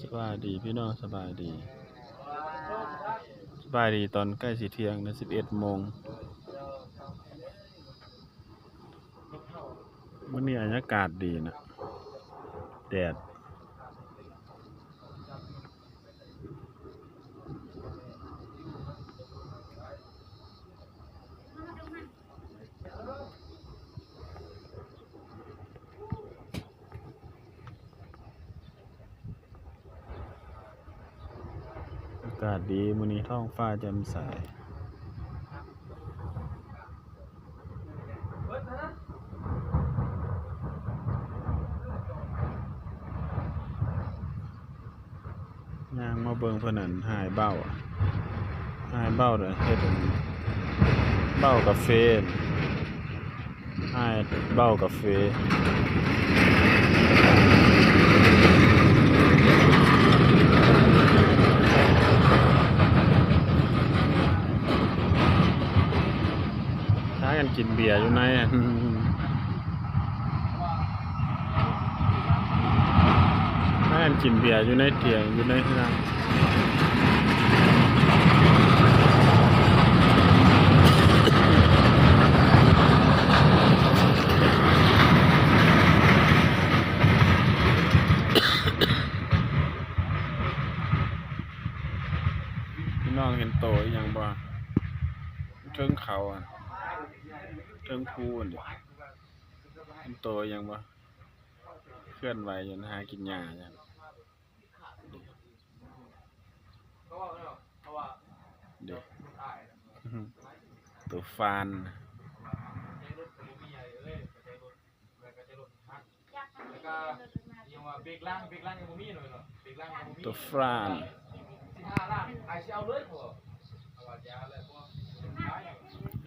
ສະບາຍດີພີ່ນ້ອງ ສະບາຍດີ ສະບາຍດີຕອນໃກ້ຊິທ່ຽງນະ ສິບເອັດໂມງ. ມື້ນີ້ບັນຍາກາດດີນະ ແດດ. ອາກາດດີ ມື້ນີ້ທ້ອງຟ້າແຈ່ມໃສ. ຍ່າງມາເບິ່ງເພິ່ນນັ້ນ ຫາຍເບົ້າ ຫາຍເບົ້າເດີ້ ເຮັດອັນ ເບົ້າກາເຟ ຫາຍເບົ້າກາເຟ. ພາກັນກິນເບຍຢູ່ໃນ ພາກັນກິນເບຍຢູ່ໃນຖຽງ ຢູ່ໃນເຮືອນ. ພີ່ນ້ອງເຫັນໂຕອີ່ຫຍັງບໍ່? ເທິງເຂົາ ເທິງພູຫັ້ນ ເຫັນໂຕອີ່ຫຍັງບໍ່? ເຄື່ອນໄຫວຢູ່ ຫາກິນຫຍ້າຢູ່. ເດ້ ໂຕຟານ ໂຕຟານ.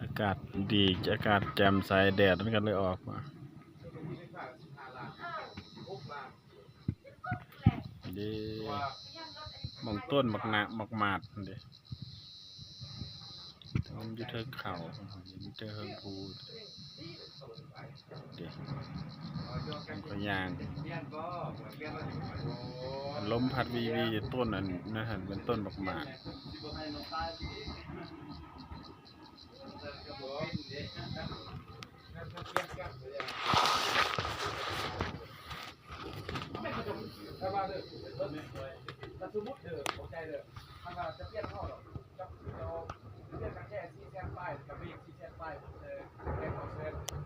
ອາກາດດີ ອາກາດແຈ່ມໃສ ແດດມັນກໍເລີຍອອກມາ. ເດ້ ໝ່ອງຕົ້ນໝາກນາ ໝາກໝາດເດ້ ມັນຢູ່ເທິງເຂົາ ຢູ່ເທິງພູເດ້. ມັນກໍຍ່າງ ລົມພັດວີໆຢູ່ ຕົ້ນອັນນັ້ນຫັ້ນ ເປັນຕົ້ນໝາກໝາດ.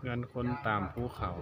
ເຮືອນຄົນຕາມພູເຂົາ.